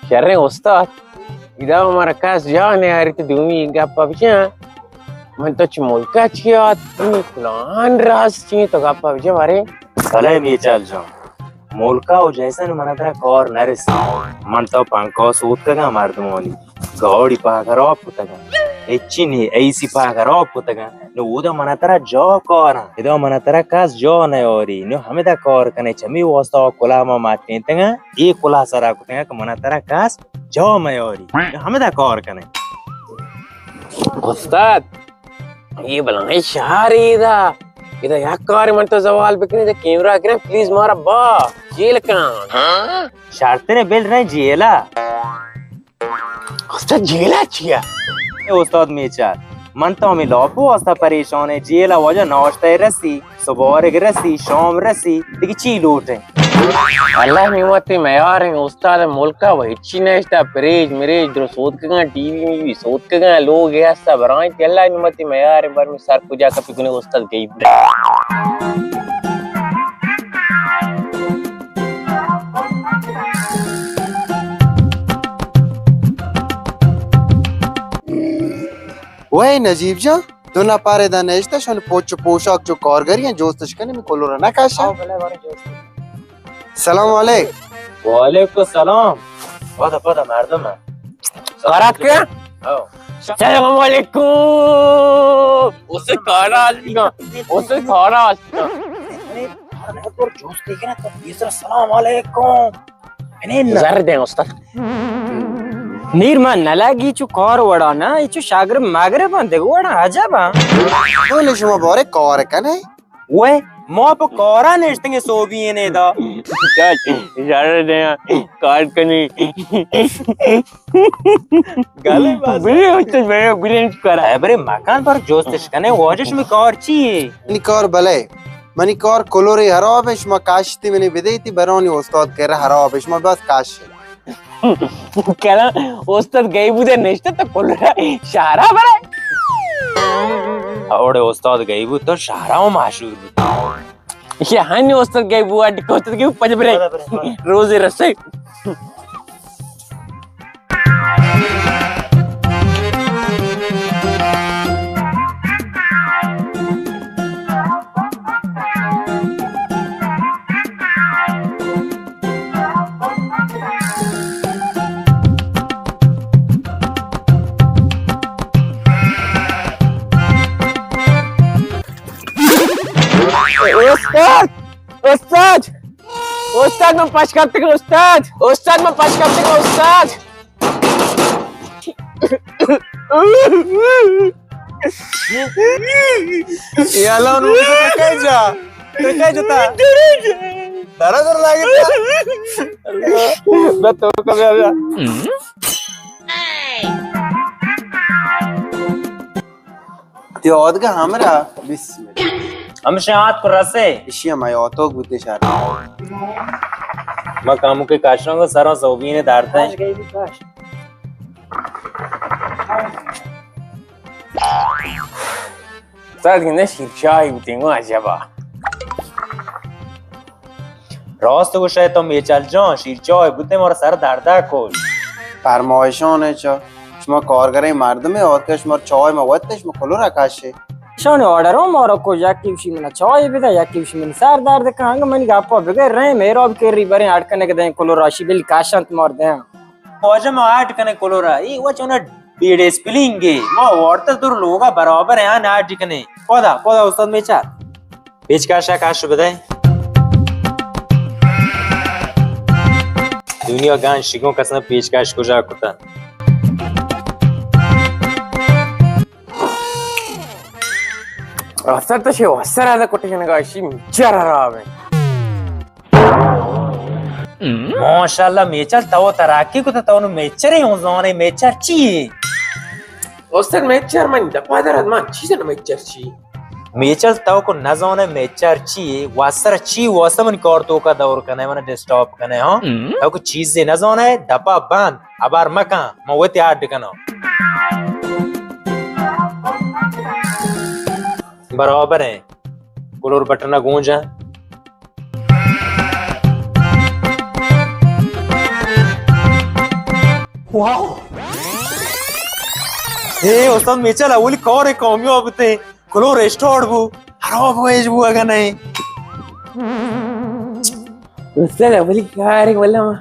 شریں استاد، ادا مارا کس جاہ نیاریت، دومی گپ ءَ بجن، من تو چہ ملک ءَ چی آت، دومی پلان راز چی، تو گپ ءَ بجن بارے۔ بلے میچل جان، ملک ءَ و جیسن من ترا کار نرسی، من تو پنکھا سوتکگاں مردمانی۔ گاڑی پاہ خراب کتگاں، ہچی نی، اے سی پاہ خراب کتگاں۔ نو اودا من ترا جاہ کاراں، ادا من ترا کس جاہ نیاری۔ نو ہمدا کار کنے، چمی واسطہ کلاہ ما ماتینتگاں، اے کلاہ سرا کتگاں کہ من ترا کس جاہ میاری۔ نو ہمدا کار کنے۔ استاد، اے بلاہیں شہرے ادا۔ ادا یک کار من تو زوال بکنی، ادا کیمرہ گرن، پلیز مارا با جیل کن۔ شرتر بل رہے جیلا۔ استاد، جیل ءَ چیا؟ اے استاد میچل، من تو ہمے لاپ ءِ واسطہ پریشان ایں۔ جیل ءَ واجہ ناشتہ رسی، سبارگ رسی، شام رسی، دگہ چی لوٹ ایں؟ اللہ نعمت میار ایں استاد، ملک ءَ و ہچی نشتہ، پریج مریج درو سوتکگاں، ٹی وی می وی سوتکگاں، لوگ ہستا برائیں، اللہ نعمت میار ایں، بر می سر کجا کپی کنے استاد گئی۔ وے نجیب جان، دو نفر ادا نشتہ، شان پوچ و پوشاک چو کارگری ہیں، جوستش کنی، می کلورا نکشا۔ سلام علیک۔ وعلیکم السلام۔ پدا، پدا مردم ہے۔ کارات کیا؟ ہاں۔ سلام علیکم۔ اسے کارا آلتی نا۔ اسے کارا آلتی نا۔ ارے، ہر نہ پر جوست دیکھنا تو تیسرا سلام علیکم۔ انے نہ۔ زر دیں استاد۔ نیر من نلگی چو کار وڑا نا، چو شاگر مغرب دگہ وڑا عجب۔ تو نے شما بارے کار کنے؟ وے، ما پہ کارا نشتگیں سوبی نے دا۔ چاچ، اشارہ دے، کار کنی۔ گلے بس۔ بلے، استاد، بلے، بلے، کرا۔ اے برے مکان پر جوستش کنے، واجہ شمی کار چی ہے؟ منی کار بلے۔ منی کار کلوری حراب ہے، شما کاشتی منی بدیتی برانی استاد کرا حراب ہے، شما بس کاش۔ کلا استاد گئی بوده نشته تو کلورا شهرا برای۔ اوڑے استاد گئی بود تو شهرا و مشهور بود۔ یہ ہنی استاد گئی بود، اڈ کو استاد گئی بود، پج برے۔ برے، برے، برے۔ روزی رسے۔ استاد! استاد! استاد، من پش کپتگم، استاد! استاد، من پش کپتگم، استاد! یالا، نو تو کئی جا؟ تو کئی جتا؟ درا در لگتا۔ بس تو کبھی آ گیا۔ تی آدگہ ہمرا، بسم اللہ۔ ہمشہ آت کو رسے۔ اشی ہم آتوک بوتے شار۔ ما کامو کے کاشاں کو سرا سوبین دارتے۔ سر گندے شیر چاہی بوتے گو عجبا۔ راست گوشئے تو میچل جان، شیر چاہ بوتے مارا سر دردہ کت۔ فرمائشان چا، شما کارگریں مردمے، آتکہ شما چاہ ما وت شما کلورا کشے۔ شان آرڈر ہم مارا کو، یکی وشی منا چاہ بدہ، یکی وشی من سر درد کن، انگہ منی گپا بگر رہے، میرا بکری بریں اڑ کنگ دیں کلورا، شی بل کشنت مار دیں۔ واجہ ما اڈ کنے کلورا، ای وچ انہا بے ڈسپلین گے، ما وارتا در لوگا برابر ہیں، اڈ کنے۔ پدا، پدا استاد میچل۔ پیچکش ءَ کش بدئے۔ دنیا گان شگوں کساں پیچکش کجا کتہ۔ راست تو شی وسر ادا کٹی کنگا، شی میچر خراب ہے۔ ماشاءاللہ میچل، تو تراکی کتا، تو نو میچر ہی ہوں زانے، میچر چی ہے؟ استاد میچر من دپا درد، من چیز نہ میچر چی؟ میچل تو کو نزانے میچر چی ہے؟ واسر چی واسطہ من کار تو کا دور کنے، من ڈسٹرب کنے، ہاں؟ تو کو چیز نزانے، دپا بند، ابار مکن، من وتی آڈ کنو۔ برابر ہیں۔ کلور بٹنا گونجا۔ واو۔ اے استاد میچل اولی کار کامیاب تے۔ کلور اسٹارٹ بو۔ خراب ویج بو اگا نہیں۔ استاد اولی کار واللہ ما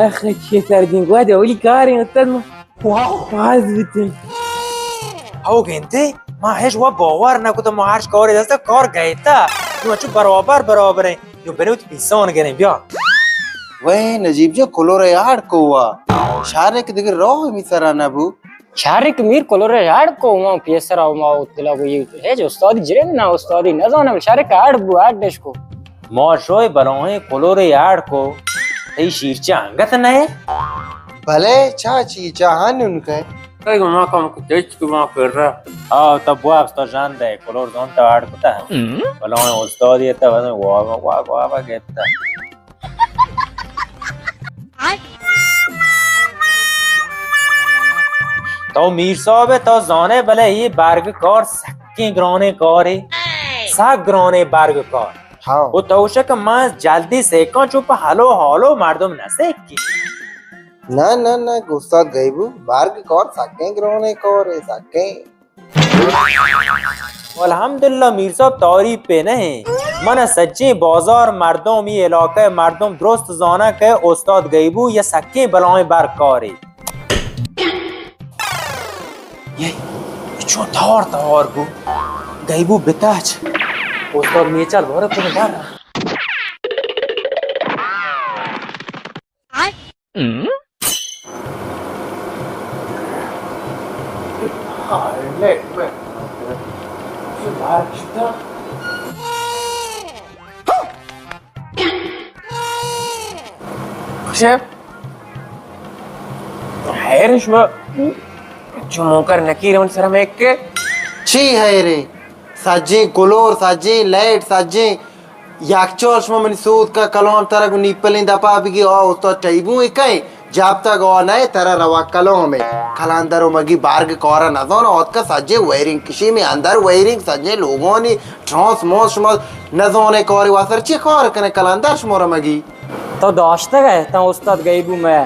اخ، چی سردین گوادے اولی کاریں استاد ما۔ واو۔ باز بیتیں۔ او گندے، ما ہیچ وا باور نہ کتا، ما ہرچ کارے دستا کار گئیتا۔ نو چو برابر برابر ہیں۔ نو بنے وتی پیسان گریں، بیا۔ وے نجیب جان، کلور یاڑ کو وا۔ شارے کہ دیگر راہ می سرا نہ بو۔ شارک میر کلور یاڑ کو، ما پیسرا ما تلا کو یہ ہیچ استادی جرے نہ، استادی نہ زانم، شارک آڑ بو، آڑ ڈش کو۔ ما شوئے بلاہیں کلور یاڑ کو، تئی شیرچہ انگت نئے؟ بلے چا چی، چا ہن ان کئے؟ کئی ما کم کو تچ کو ما کر رہا۔ آ، تب بواکس تو جان دے، کلور زون تو آڑ کتا۔ بلاہیں استادی تا، واہ، واہ، واہ، واہ، گپتا۔ تو میر صاحب، تو زانے بلے یہ برگ کار سکیں گرانے کارے، سک گرانے برگ کار۔ ہاں۔ و تو شک من جلدی سیکاں چو پہ ہلو ہالو مردم نہ سیکی۔ نہ، نہ، نہ، استاد گئیبو، برگ کار سکیں گرانے کارے، سکیں۔ الحمدللہ میر صاحب، تعریف پہ نہیں۔ من سچیں بازار مردم، یہ علاقہ مردم درست زانا کہ استاد گئیبو یا سکیں بلائیں برگ کارے۔ یہ، یہ چون تہار تہار بو؟ گئیبو بتاچ۔ استاد میچل بارے کنو بر۔ شیف، حیر شما چمو کر نکیر من سرم ایک کے۔ چی حیرے؟ سجیں کلور، سجیں لائٹ، سجیں یکچال شما منی سود کا کلام ترا گو نیپلیں دپا بگی، آ استاد ٹیبو اے کئے جابتا گو نئے ترا روا کلام اے۔ کلندر و مگی بارگ کارا نزان، آتکا سجے ویرنگ کشی میں اندر ویرنگ سجے لوگانی ٹرانس مانس شما نزانے کاری واسر چی کار کنے کلندر شما را مگی؟ تو داشتگ ئے، تاں استاد گیبو میں۔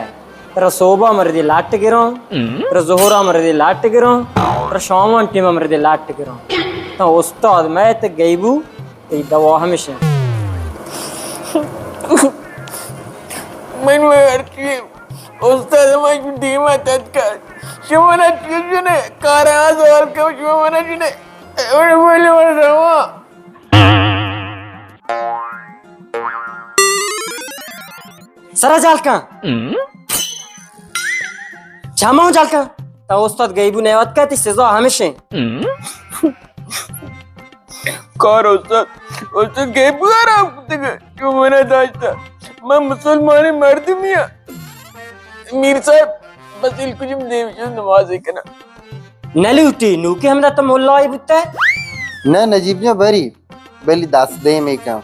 ترا صوبہ مردی لاٹ گراں، ترا ظہورا مردی لاٹ گراں، ترا شاماں ٹیما مردی لاٹ گراں۔ تاں استاد میں تے گیبو، تئی دوا ہمیش انت۔ من میں ہرچی استاد ہمائی دیما تتکا۔ شما نہ چیزنے کارا سوال کو، شما نہ چیزنے۔ اوڑے بولے من رواں۔ سرا جال کن۔ چماں جال کن۔ تا استاد گیبو نیوت کا، تی سزا ہمیشیں۔ کار استاد، استاد گیبو آرام کتگ، چو منا داشتا۔ من مسلمان مردمی ہاں۔ میر صاحب، بس الکجم دیم شد نماز کنا۔ نہ لوٹی، نوکی ہمدا تو ملائی بوتا۔ نہ نجیب جان بری۔ بلی دست دیم ء کن۔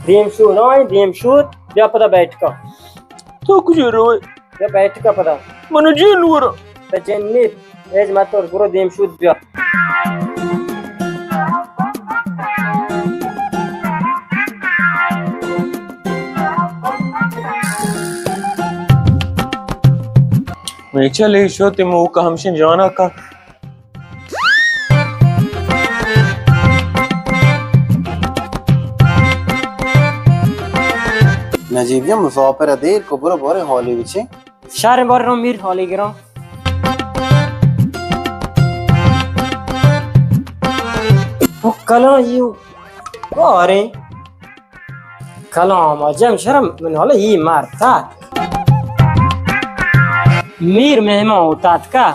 دیم شود، آئیں دیم شود، بیا پدا بیٹھ کا۔ تو کجا روئے؟ بیا بیٹھ کا پدا۔ منو جن ورا۔ تو جن نیت، ایج مت اور برو دیم شود بیا۔ میچل ای شو تی موقع ہمشن جانا کا۔ نجیب جان، مسافر ء دیر کو، برو بارے حالی بچے۔ شہر بار رو میر حالی گراں۔ او کلاں یو کاریں۔ کلام جم شرم من حالا ای مارتا۔ میر مہمان اوتاتکا۔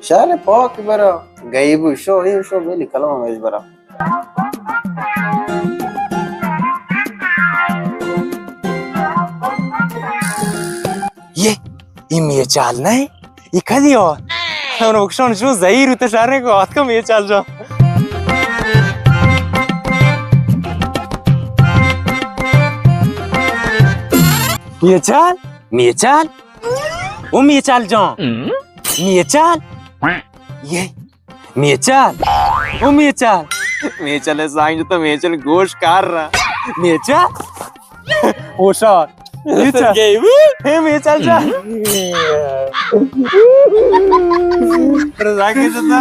شر پاک برا، گئی بو شو، اے شو میلی کلام ایش برا۔ یہ، یہ میچال نہیں؟ یہ کدی ہو؟ ہم رکشان شو زہیر ہوتے شریں کو آتکا میچال جا۔ میچال؟ میچال؟ او میچال جان۔ میچال؟ یہ میچل۔ او میچل۔ میچل سانگ تو میچل گوش کار رہا۔ میچل۔ ہوشار۔ میچل۔ گئی وہ۔ اے میچل جان۔ رضا کے جتا۔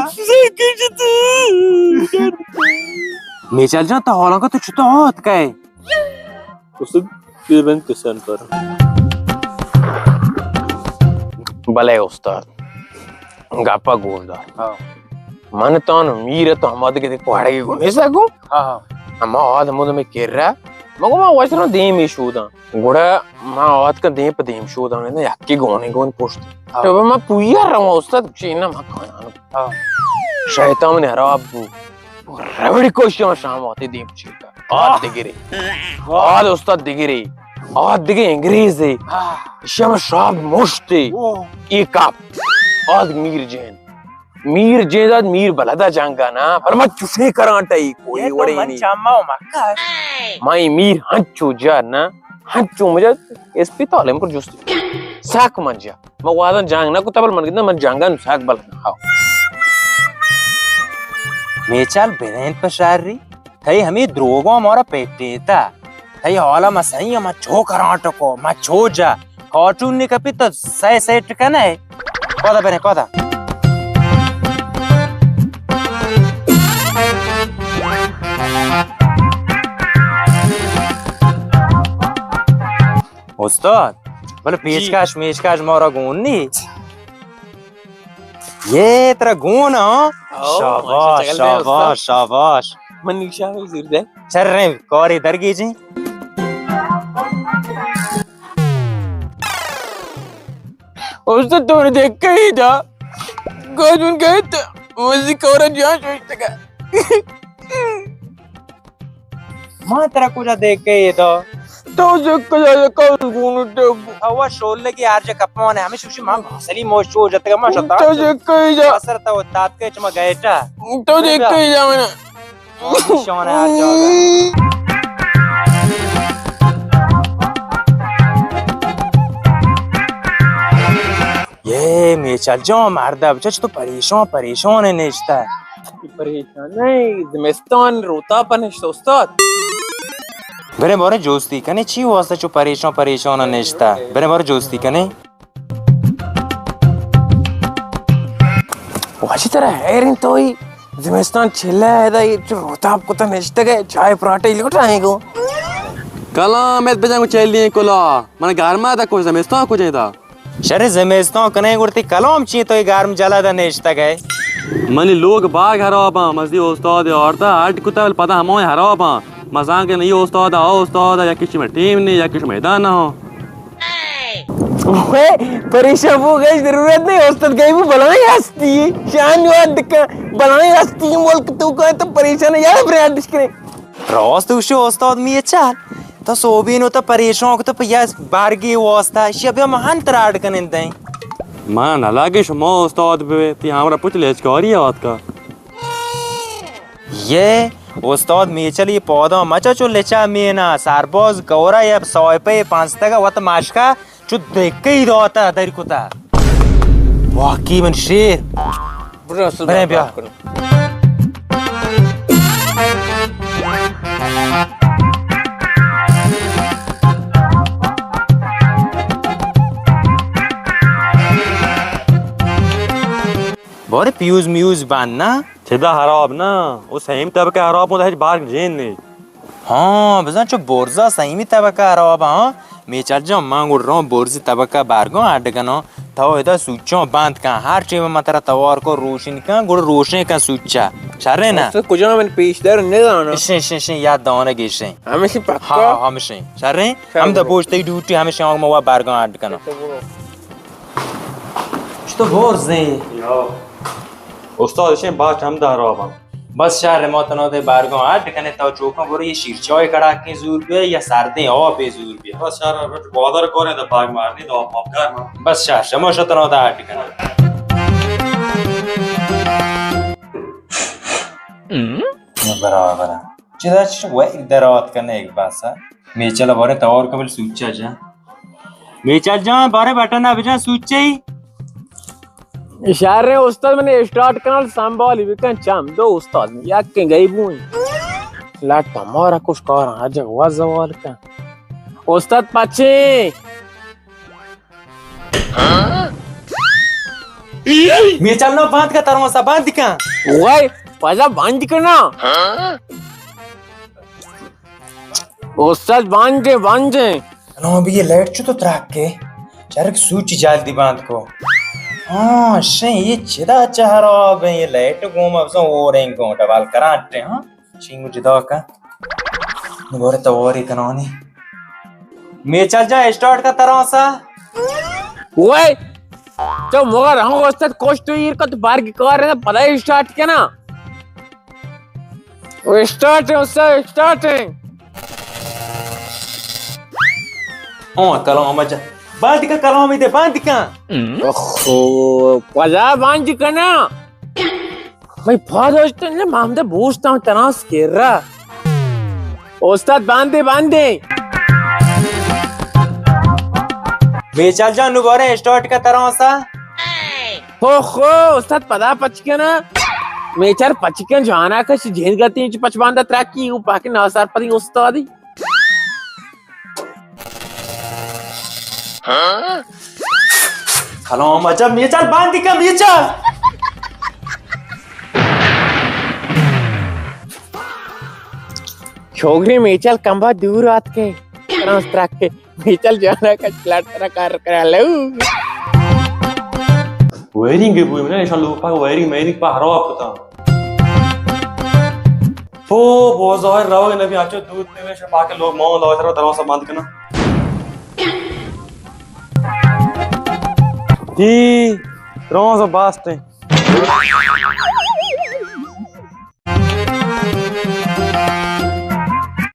میچل جان، تو حالاں کا تو چطور ہوت کئے؟ استاد، بیا بند کسان پر۔ بلے استاد، گپا گوش دار۔ ہاں۔ من تان میر تو ہما دگہ دگہ پہاڑے گو نیسا گو۔ ہاں، ہاں۔ ہما آد ہمود میں کر رہا۔ مگو ما وشرا دیم ای شوداں۔ گڑا ما آتکا دیم پہ دیم شوداں، نہ یکی گونے گون پشت۔ ہاں۔ تو ما پویا رہا استاد، چینا ما کھانا۔ ہاں۔ شیطان من حراب بو۔ روڑی کوشاں شام آتے دیم چیتا۔ آد دگرے۔ آد استاد دگرے۔ آد دگہ انگریزے۔ شام شاب مشتے۔ ای کپ۔ آد میر جین۔ میر جین آد میر بلدا جنگا نا۔ پر ما چوشے کرانٹا ای کوئی وڑے نہیں۔ چاما و مکہ۔ مائی میر ہنچو جا نا۔ ہنچو مجا اسپتال پر جستی۔ ساک من جا۔ من واداں جنگ نہ کتا، بل من گنداں من جنگا نو سک بلد نہ۔ ہاو۔ میچال بنین پہ شاری، تئی ہمے دروگاں مارا پیٹیتا۔ تئی حالا ما سہی، ما چو کرانٹکو، ما چو جا۔ کارٹون نی کپی تو سہ سیٹ کنے۔ کودا بنے، کودا۔ استاد، بلے جی۔ پیچکش میچکش مارا گون نی۔ یہ ترا گون ہاں؟ او، شاباش، ماشاءاللہ، شاباش، استاد۔ شاباش۔ من نیشا زیر دے۔ چریں کاری درگیجیں۔ استاد تو نے دیکھ کئی دا۔ گوجون گئے تو۔ وزی کورا جان شوشتگا۔ ما ترا کجا دیکھ کے یہ تو؟ تو دیکھ کے یہ کل گون تے۔ ہوا شول لگی ہر جا کپانے، ہمیں شوشی ما اصلی موشو جتگا ما شتا۔ تو دیکھ کے جا۔ اثر تو تات کے چما گئے تا۔ تو دیکھ کے جا منا۔ شون ہر جا۔ یہ میچل جان مرد، بچہ تو پریشان، پریشان نشتا۔ پریشان نہیں، زمستان روتا پر نشتہ استاد۔ برے بارے جوستی کنے، چی واسطہ چو پریشان پریشان نشتہ؟ برے بارے جوستی کنے۔ واجی ترا حیرین توئی، زمستان چلہ ہے دا، یہ چو روتاب کتا نشتہ گئے، چائے پراٹھے لوٹائیں گو۔ کلام ایت بجنگ چلی کلا، من گرما دا کچھ زمستان کچھ دا۔ شر زمستان کنے گڑتی کلام چی تو گرم جلا دا نشتگ ئے؟ منی لوگ باگ حراباں، مزی استاد آرتا اڈ کتا، بل پدا ہمائیں حراباں۔ مزان کہ نہیں استاد، آ استاد، یا کسی میں ٹیم نہیں، یا کسی میدان نہ ہو۔ اوئے، پریشان بو گئی ضرورت نہیں، استاد گئی بو بلائیں ہستی، شان یاد دکا، بلائیں ہستی ملک تو کا تو پریشان یار برانڈش کرے۔ راست گوشی استاد میچل، تو سوبین و تو پریشان کتو پہ یک برگی واسطہ، اشیا بیا ما ہن ترا اڈ کنین دیں۔ من نلاگی شما استاد بے، تی ہمرا پچ لیچکاری آتکا۔ یہ استاد میچل یہ پودا مچا چو لچا مینا، سرباز گورا یا سایپے پانستگا وت مشکا چو دکئی داتا در کتا۔ واقعی من شیر۔ برو، اصل برے بات بیا۔ بات کرو۔ بارے پیوز میوز بند نا؟ چدا حراب نا، او سیمی طبقہ حراب ہوں، ہچ برگ جین نہیں۔ ہاں، بزن چو برزا سیمی طبقہ حراب ہاں۔ میچل جان، من گڑ رون برزی طبقہ برگاں اڈ کناں۔ تو ادا سوچاں بند کن، ہر چی من ترا توار کو روشن کن، گڑ روشن کن سوچا۔ شرے نا؟ استاد کجا من پیش در نزاناں۔ اشیں، اشیں، اشیں، یاد دانگ اشیں۔ ہمیشی پکا؟ ہاں، ہمیشیں۔ شرے؟ شرے۔ ہم دا بوشتے ڈیوٹی ہمیشیں، آگ ما برگاں اڈ کناں۔ تو برو۔ چطور برزیں؟ یا۔ استاد، اشیں باچ ہم دارا بان۔ بس شر، ما تنو دے بارگاں اڈ کنے، تو چوکاں برو یہ شیر چائے کڑاکیں زور بیا یا سردیں آپے زور بیا۔ بس شر، روچ گوادر کوریں تو پاگ مارنی تو آپ آپ گرم۔ بس شر، شما شو تنو دے اڈ کنے۔ برابر۔ چدا چش ویگ درات کنے ایک باسا۔ میچل بارے توار کبل سوچا جا۔ میچل جان، بارے بٹن نہ بجان سوچے ہی۔ اشارے استاد، من اسٹارٹ کنال سنبھالی بکن چم دو استاد، یک کے گئی بوئیں۔ لٹ مارا کچھ کار اجا وا زوال کن۔ استاد پچے۔ میچل نو بند کا، ترموسا بند کا۔ وای، پدا بند کنا۔ استاد بند، بند۔ نو بھی یہ لائٹ چو تو تراک کے۔ چرک سوچ جلدی بند کو۔ ہاں، شے یہ چدا چہرا بے، یہ لائٹ گوما بزن اوریں گو ڈبل کرنٹ، ہاں۔ چینگو جدا کن۔ نگورے تواری کنانی۔ میچل جان، اسٹارٹ کا ترموسا۔ وای، تو مگر ہم استاد کوشت ایر کا تو بارگی کار ہے، پدا اسٹارٹ کنا۔ وہ اسٹارٹ ہے استاد، اسٹارٹ ہے۔ ہاں، کلام جان۔ بند کا، کلام دے، بند کا۔ اوہو، پدا بند کنا۔ بھائی، پاد ہوشتے نے، مام دے بوشتا ہوں تناس کر رہا۔ استاد، باندے، باندے۔ میچل جان، نو بارے اسٹارٹ کا ترموسا۔ ہو خو، استاد، پدا پچ کنا۔ میچل پچ کن جانا کش جھین گتی، انچ پچ باندا تراکی، او پاک ناسار پدی استادی۔ کلام عجب، میچل باندی کا میچل۔ چھوگری میچل کمبا دور آت کے، ترانس ترک کے، میچل جانا کا چلٹ ترا کار کرا لو۔ وائرنگ بوئی، من ایشان لوگ پاک وائرنگ میرنگ پا خراب کتا۔ تو بہت ظاہر روگ نبی، آچو دود نویش پاک لوگ مو لوگ ترا ترانس بند کنا۔ ای ترانس باستے۔